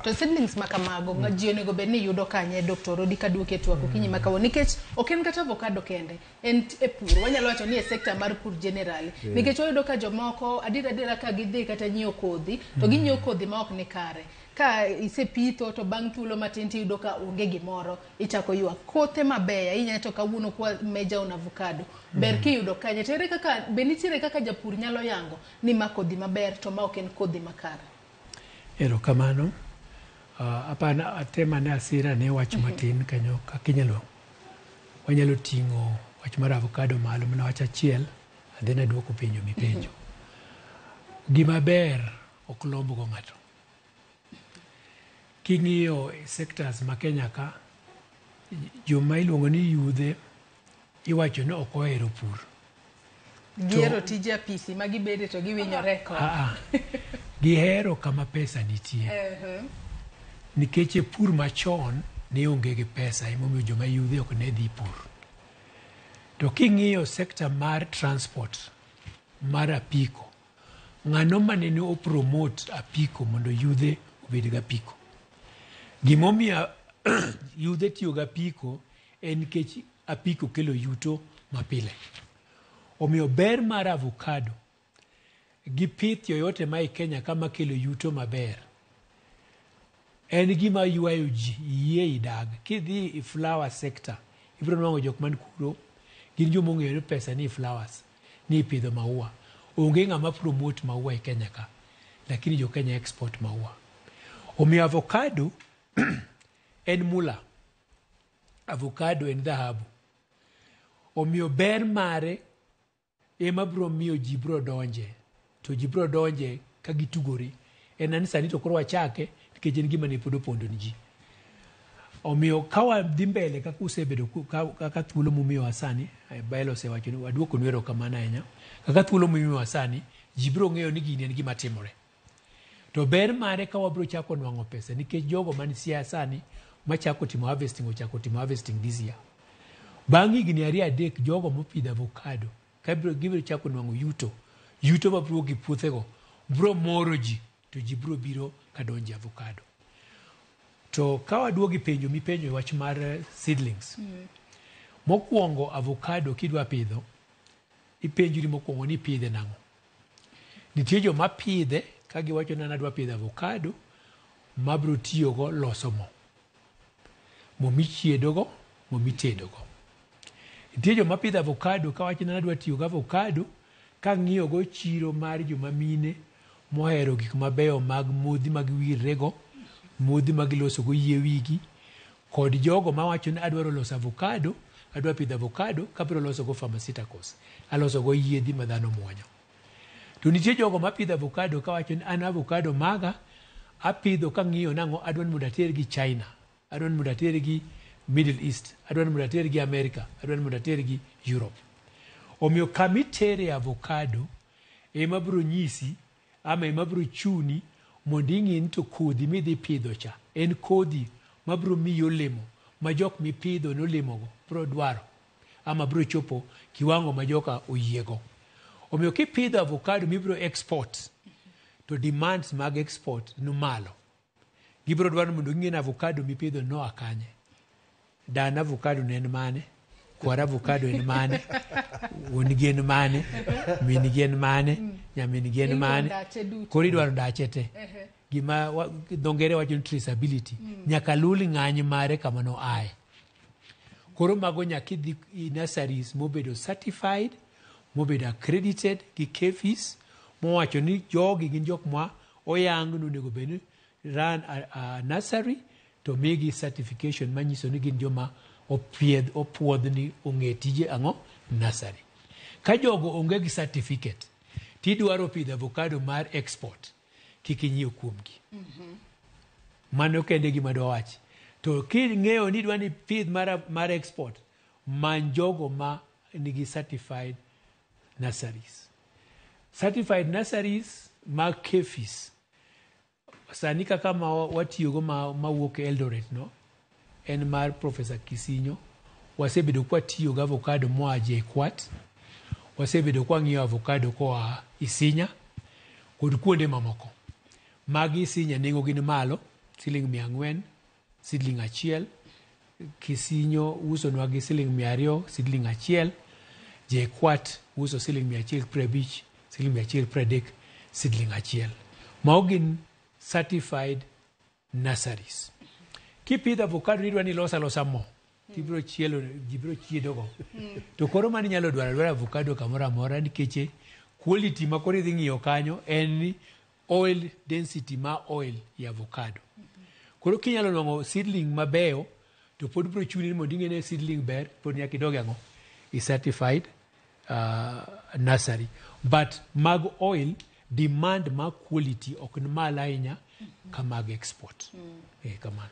To seedlings ma kamago ji onego bed ni yudo kanye, Dr. Odi, kaduoke twak okinyi ma kawuono? Nikech ok en kata avocado kende, en e pur, wanyalo wacho ni e sector mar pur generally, nikech wayudo ka jomoko adier adiera ka gidhi kata nyiewo kodhi to ginyiewo kodhi ma ok ni kare. Ka isepitho to bang' thuolo matin tiyudo ka onge gimoro, ichako ywak. Kothe mabeyo ahinya to kawuono kwa major on avocado, ber kiyudo kanye? To ere kaka be nitiere kaka japur nyalo yango ni ma kodhi maber to ma ok en kodhi makare? Erokamano. Apana atem ane asir ane wach matin kanyo kaka inyalo wanyalo ting'o wach mar avocado malo mana wach achiel and then aduoko penjo mipenjo. Gima ber ok lomb go ng'ato. King'iyo sectors ma Kenya ka, joma iluongo ni yudhe iwacho ni ok ohero pur. Gihero tije apisi ma gibede to giwinyore kod. Ah, ah. Gihero kama pesa nitie. Nikech e pur machon ne onge gi pesa, emomiyo joma yudhe ok ne dhi pur. To king'iyo sector mar transport mar apiko, ng'ano manene o promote apiko mondo yudhe obed gi apiko? Gimomiyo yudhe tiyo gi apiko en nikech apiko kelo yuto mapile. Omiyo ber mar avocado gi pith yoyote ma i Kenya ka makelo yuto maber en gima ywayo ji yie idag. Kidhi i flower sector, ibiro nwang'o jok man kuro gin joma ong'eyo ni pesa ni e flowers, ni ipidho maua. Onge ng'ama promote maua e Kenya ka, lakini jo Kenya export maua. Omiyo avocado en mula, avocado en dhahabu. Omiyo ber mare ema biro miyo ji biro donje, to ji biro donje ka gitugore. En ni sani to koro wachake nikech en gima ne pod opondo ni ji. Omiyo ka wadhi mbele kaka usebedo kaka thuolo mumiyowa sani, Bael osewacho ni waduokonu erokamano ahinya. Kaka thuolo mumiyowa sani, ji biro ng'eyo ni gini en gima timore. To ber mare ka wabiro chako nwang'o pesa nikech jogo man Siaya sani machako timo harvesting ochako timo harvesting this year. Bang' higni 2 3 jogo mopidho avocado ka gibiro chako nwang'o yuto, yuto mabiro wuok e puothego biro moro ji to ji biro biro ka donjo e avocado. To ka waduogo e penjo mipenjo e wach mar seedlings. Mokwongo avocado kidwa pidho, ipenjri mokwongo ni ipidhe nang'o. Nitie joma pidhe ka giwacho ni an adwa pidho avocado mabiro tiyogo loso mo. Mo michiedogo, mo mitedogo. Nitie joma pidho avocado kawacho ni an adwa tiyo gi avocado kang'iyogo chiro mar joma mine mohero gik mabeyo mag modhi ma giwirrego, modhi ma gilosogo yie wigi, kod jogo mawacho ni adwaro loso avocado, adwa pidho avocado kabiro losogo pharmaceuticals, alosogo yedhi ma dhano muonyo. To nitie jogo mapidho avocado kawacho ni an avocado maga apidho kang'iyo nang'o, adwa ni mondo atergi China, adwa ni mondo atergi Middle East, adwa ni mondo atergi America, adwa ni mondo atergi Europe. Omiyo kama itere avocado ema biro nyisi ama ema biro chuni mondo ing'i ni to kodhi midhi pidho cha en kodhi mabiro miyi olemo ma jok mipidho nolemogo biro dwaro ama biro chopo kiwango ma joka oyiego. Omiyo kipidho avocado mibiro export to demands mag export ni malo. Gibiro dwaro ni mondo ging'e ni avocado mipidho noa kanye. Dan avocado ne en mane? Kwar avocado en mane? Wuon gi en mane? Min gi en mane? Nyamin gi en Iluwo mane? ndache duto. Koro idwaro ndache te. Gima dho ngere wacho ni traceability. Nyaka lul ng'any mare kama noaye. Koro mago nyaka idhi i nurseries mobedo certified, mobedo accredited gi KEPHIS, mowacho ni jogi gin jok ma oyang ni onego bed ni run a nursery to migi certification manyiso ni gin joma opiedh opuodh ni ong'e tije ang'o nursery. Ka jogo onge gi certificate tidwaro pidho avocado mar export, kik inyiew kuomgi. Mano kende gima dwa wachi. To king'eyo ni idwa ni pidh mar export, many jogo ma nigi certified nurseries. Certified nurseries mag KEPHIS sani kaka ma watiyogo ma mawuok Eldoret no en mar Professor Kisinyo. Wasebedo kwatiyo gi avocado moa JKUAT, wasebedo kwang'iyo avocado koa Isinya kod kuonde mamoko. Magi Isinya nengo gi ni malo. siling 400 seedling achiel. Kisinyo usonwa gi siling 200 seedling achiel. JKUAT uso siling 150, siling 130 seedling achiel. Mago gin certified nurseries. Kipidho avocado idwa ni ilos alosa mo tibiro chielo ji biro chiedogo. To koro mano inyalo dwaro adwara avocado kamoro amora nikech quality ma koro idhi ng'iyo kanyo en ni oil density ma oil i avocado. Koro kinyalo nwang'o seedling mabeyo to pod biro chuni ni mondo ing'e ni seedling ber pod nyaka idog e ang'o i certified nursery. But mag oil demand mar quality ok ni malo ahinya ka mag export. Kamano.